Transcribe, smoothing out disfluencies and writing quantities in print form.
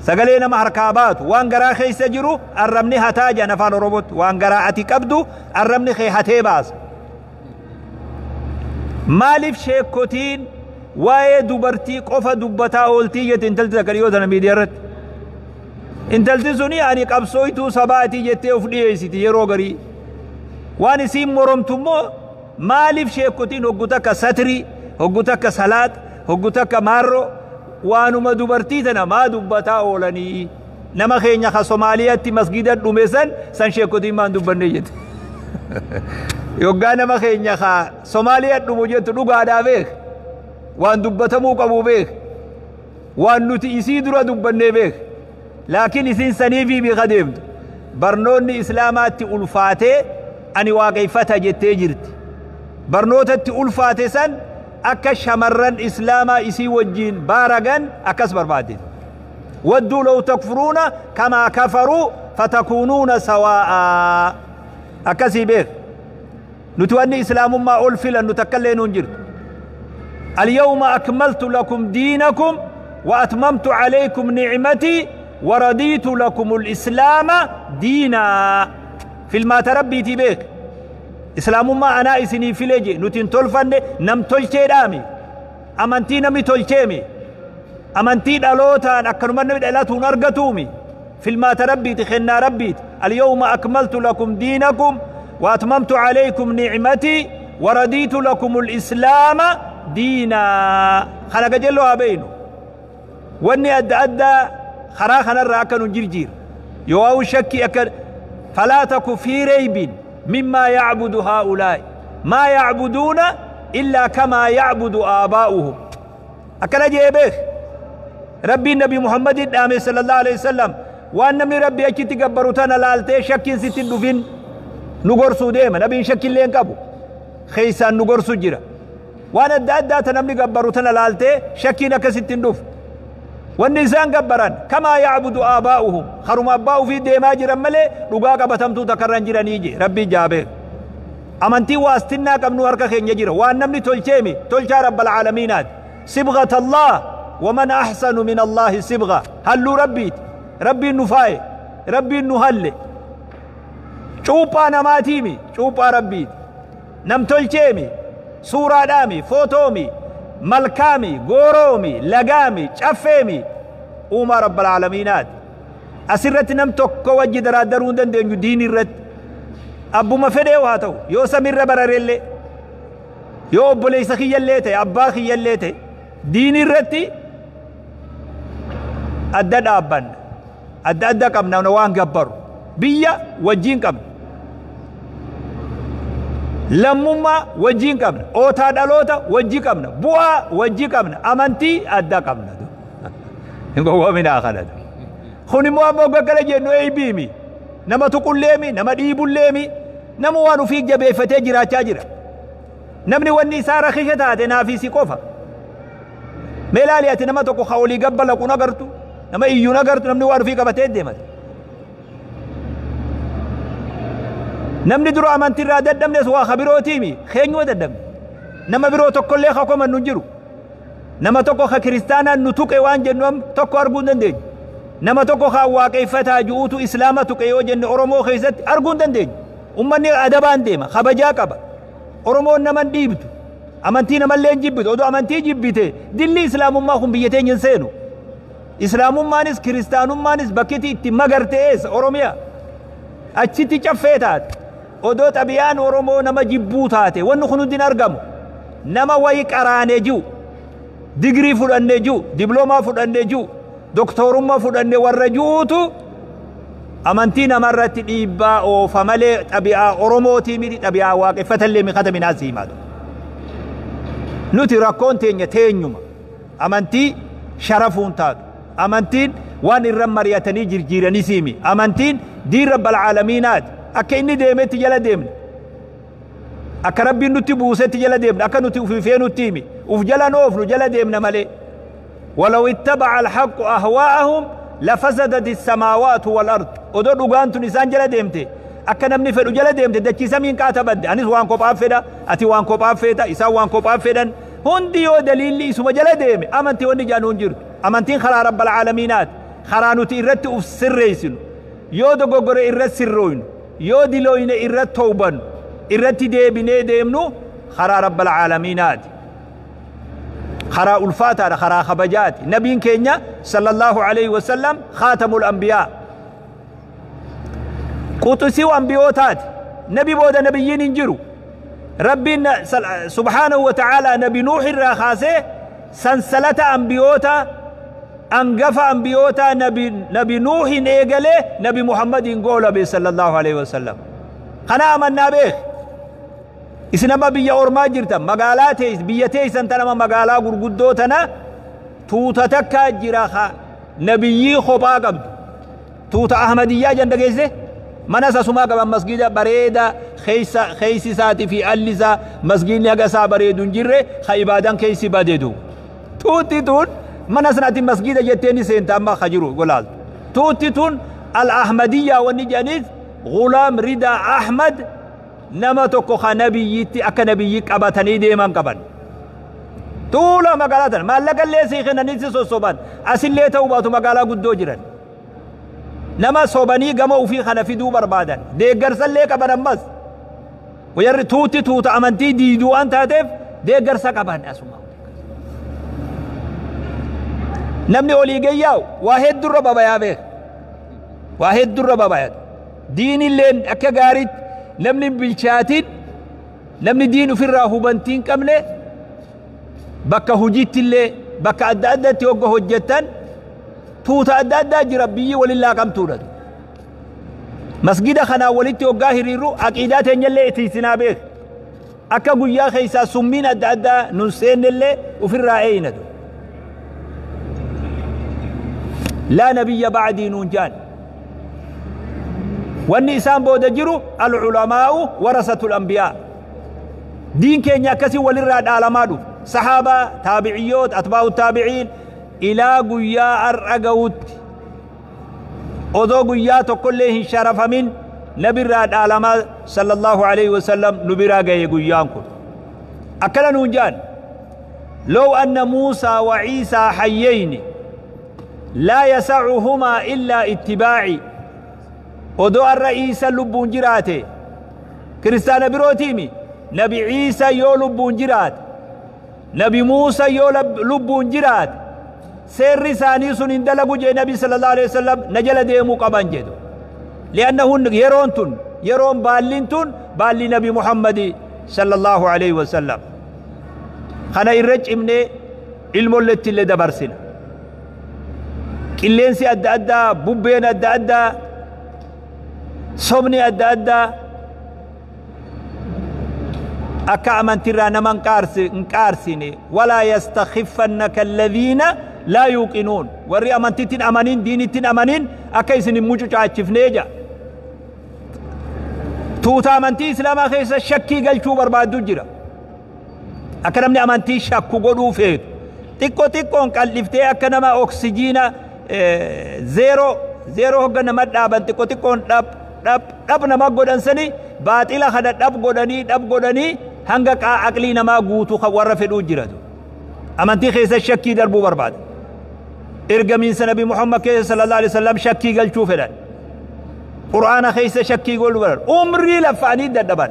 Sagalee nama harkaa baatu waan garaa keessa jiru arrabni hataa jedhan afaan Oromootti. Waan garaa ati qabdu arrabni kee hatee baasa. Maaliif sheekkotiin waa'ee dubartii qofa dubbataa ooltii jette intalti takka dhiyoo tana miidiyaa irratti. Intalti suni ani qabsooytuu sabaatii jettee of dhiyeessiti yeroo garii. Waan isiin moromtu immoo maaliif sheekkotiin hoggu takka satrii, hoggu takka salaat, hoggu takka maarroo waanuma dubartii tana maa dubbataa oolanii. Nama keenya ka Somaaliyaatti masgida dhume san san sheekkotiin maan dubbanne jette. Yoggaa nama keenya ka Somaaliyaa dhumu jettu dhugaadhaa beek. Waan dubbatamuu qabu beek. Waan nuti isii dura dubbannee beek. Laakiin isiin saniifii beeka deemtu. Barnoonni Islaamaatti ulfaatee ani waaqeffata jettee jirti. Barnootatti ulfaate san akka shamarran Islaamaa isii wajjiin baaragan akkas barbaadde. Wadduu law takfuruuna kamaa kafaruu fatakuunuuna sawaa'aa. Akkasii beek. Nuti wanni Islaamummaa ol filannu takkallee nuun jirtu. Alyawma akmaltu lakum diinakum wa atmamtu alaykum ni'matii wa radiitu lakumul islaama diinaa. Filmaata Rabbiitii beek. Islaamummaa anaa isinii file je nuti hin tolfanne nam tolcheedhaami. Amantii namni tolcheemi. Amantii dhalootaan akkanuma namni dhalatuun argatuumi. Filmaata Rabbiiti kennaa Rabbiiti. Alyawma akmaltu lakum diinakum wa atmamtu alaykum ni'matii wa radiitu lakumul islaama diinaa. Kana gajelloo haa beeynu. Wanni adda addaa karaa kanarraa akka nu jirjiir. Yoo shakkii akka falaa taku fii reybin mimmaa yacbudu haa'ulaa'i maa yacbuduuna illaa kamaa yacbudu aabaa'uhum. Akkana jee beek. Rabbiin Nabi Muhammadin dhaame sallallahu alaihi wasallam waan namni Rabbi achitti gabbaru tana laaltee shakkiin sitti hin dhufin nu gorsuu deema. Nabiin shakkillee hin qabu. Keeysaan nu gorsu jira. Waan adda addaa ta namni gabbaru tana laaltee shakkiin akkasitti hin dhufu. Wanni isaan gabbaran kamaa yacbudu aabaa'uhum karuma abbaa ufii deemaa jiran malee dhugaa qabatamtuu takka irra hin jiranii je Rabbiin jaabee. Amantii waastinnaa qabnu harka keenya jira. Waan namni tolcheemi tolchaa Rabbal caalamiinaati. Sibghat Allah waman ahsanu min Allahi sibgha. Halluu Rabbiiti. Rabbiin nu faaye. Rabbiin nu halle. Cuuphaa namaatiimi cuuphaa Rabbiiti. Nam tolcheemi suuraadhaami footoomi malkaami gooroomi lagaami caffeemi uumaa Rabbal caalamiinaati. Asirratti nam tokko wajji daraaddaruu hin dandeenyu diini irratti. Abbuma fedhee haa ta'u yoo samirra bararellee yoo obboleessa kiyyallee ta'e abbaa kiyyallee ta'e diini irratti adda dhaabbanna. Adda adda qabna waan gabbaru. Biyya wajjiin qabna. Lammummaa wajjiin qabna. Ootaa dhaloota wajji qabna. Bu'aa wajji qabna. Amantii adda qabna. Hin gowwoominaa kana. Kun immoo ammoo gaggara jennu eeybiimi. Nama tuqulleemi, nama dhiibulleemi, nama waan ufii jabeeffatee jiraachaa jira. Namni wanni isaa rakisha taate naafii si qofa. Mee laali ati nama tokko ka olii gabba laquun agartu, nama iyyuun agartu, namni waan ufii qabatee deemate. Namni dura amantiirraa dadhabnes waa ka birootiimi, keenyuma dadhabne. Nama biroo tokkollee ka komannu hin jiru. Nama tokko ka kiristaanaan nu tuqe waan jennu tokko arguu hin dandeenyu. Nama tokko ka waaqeffataa ji'uutu islaama tuqe yoo jenne Oromoo keessatti arguu hin dandeenyu. Ummanni adabaan deema, kabajaa qaba. Oromoon nama hin dhiibdu. Amantii namallee hin jibbitu. Odoo amantii jibbite dilli islaamummaa kun biyya teenya hin seenu. Islaamummaanis kiristaanummaanis bakki itti magarte eessa? Oromiyaa. Achitti caffee taate. Odoo xabiyaan Oromoo nama jibbuu taate wanni kun hundi hin argamu. Nama wayi qaraanee jiru, digirii fudhannee jiru, diploomaa fudhannee jiru, doktorummaa fudhannee warra jiruutu amantii namarratti dhiibbaa oofa malee xabi'aa Oromootii miti xabi'aa waaqeffatallee miqata minaasii himaatu. Nuti rakkoon teenya teenyuma. Amantii sharafuun taatu. Amantiin waan irra mari'atanii jirjiiranii siimi. Amantiin diin Rabbal caalamiinaati. Akka inni deemetti jala deemne. Akka Rabbiin nutti buusetti jala deemne. Akka nuti ufii feenutti himi. Uf jala noofnu jala deemna malee. ولو اتبع الحق أهواءهم لفسدت السماوات والأرض. Odoo dhugaan tun isaan jala deemte. Akka namni fedhu jala deemte dachii samiin qaata badde. Anis waan kophaa fedha, ati waan kophaa feeta, isaan waan kophaa fedhan. Hundi yoo daliilli isuma jala deeme amantii wanni jedhan hin jirtu. Amantiin karaa Rabbal caalamiinaati. Karaa nuti irratti uf sirreessinu, yoo dogoggore irratti sirrooynu, yoo dilooyne irratti towbannu, irratti deebinee deemnu karaa rabbal caalamiinaati. Karaa ulfaataadha, karaa kabajaati. Nabiin keenya sallallahu alaihi wasallam khaatamul anbiyaa, quxisii ambiyootaati. Nabi booda nabiyyiin hin jiru. Rabbiin subhaanahu wa ta'aalaa nabi Nuux irraa kaasee sansalata ambiyoota, angafa ambiyoota, nabi Nuuhin eegalee nabi Muhammadiin goolabe sallallahu alaihi wasallam. Kana amannaa beek. Isin amma biyya ormaa jirtan, magaalaa tees, biyya teessan tan amma magaalaa gurguddoo tana tuuta takkaa jira nabiyyii kophaa qabdu. Tuuta Ahmadiyyaa jan dhageesse. Mana sasumaa qaban, masgida bareeda, keessa keeysi isaatii fi alli isaa masgidni haga isaa bareedu hin jirre, ka ibaadan keeysi badeedu. Tuutti tun mana sanatti masgida jettee ni seenta amma ka jiru golaaltu. Tuutti tun al Ahmadiyyaa wanni jedhaniif Gulaam Ridaa Ahmad nama tokko ka nabiyyiitti akka nabiyyii qabatanii deeman qaban. Tuula magaalaa tana maallaqa illee sii kennanii si sossoban, asillee ta'uu baatu magaalaa guddoo jiran. Nama sobanii gama ofii kana fiduu barbaadan, deeggarsa illee qaban. Ammas warri tuutti tuuta amantii diiduu waan taateef deeggarsa qaban asuma. Namni olii gayyaa'u waa hedduurra babayaa beeka. Waa hedduurra babayatu. Diinilleen akka gaariitti namni bilchaatin, namni diin ofirraa hubantii hin qabne, bakka hojiitti illee bakka adda addaatti hogga hojjettan tuuta adda addaa jira, biyyi waliin laaqamtuudha. Masgida kanaa walitti hoggaa hiriirru aqiidaa teenyallee itiisinaa beek. Akka guyyaa keessaa summiin adda addaa nun seennellee ofirraa eeynatu. Laa nabiyya ba'dii nuun jaan. Wanni isaan booda jiru al-culamaa'u warasatul anbiyaa. Diin keenya akkasii walirraa dhaalamaa dhufu. Sahaabaa, taabiciyyoot, atbaa'u taabiciin ilaa guyyaa har'a ga'utti odoo guyyaa tokkollee hin sharafamin nabirraa dhaalamaa sallallahu alaihi wasallam nu biraa gahe guyyaan kun. Akkana nuun jaan. لو أن موسى وعيسى حيين لا يسعهما إلا اتباعي. Odoo arra Iisa lubbuun jiraate, kiristaana birootiimi, nabi Iisa yoo lubbuun jiraate, nabi Muusa yoo lubbuun jiraate, seerri isaanii sun hin dalagu jee nabi sallallahu alaihi wasallam, na jala deemuu qaban jedhu. Li'annahu yeroon tun, yeroon baalliin tun baalli nabi Muhammadi sallallahu alaihi wasallam. Kana irra cimnee ilmolletti illee dabarsina. Qilleensi adda addaa, bubbeen adda addaa, sobni adda addaa akka amantirraa nama hin qaarsine. Walaa yastakhifannaka alladhiina laa yuuqinuun. Warri amantittiin amanin, diinittiin amanin akka isin hin mucucaachifnee jedha. Tuuta amantii islaamaa keessa shakkii galchuu barbaaddu jira. Akka namni amantii shakku godhuu feetu. Xiqqoo xiqqoon qal'iftee akka nama oksijiina zeeroo zeeroo hogga nama dhaaban xiqqoo xiqqoon dhab dhab dhab nama godhan sani, baaxila kana dhab godhanii dhab godhanii hanga aqlii namaa guutuu kan warra fedhuu jiratu. Amantii keessa shakkii darbuu barbaada. Ergamiinsa nabi Muhammad keessa sallallahu alaihi wasallam shakkii galchuu fedhan. Qur'aana keessa shakkii godhuu fedhan. Umrii laffaanii dadhaban.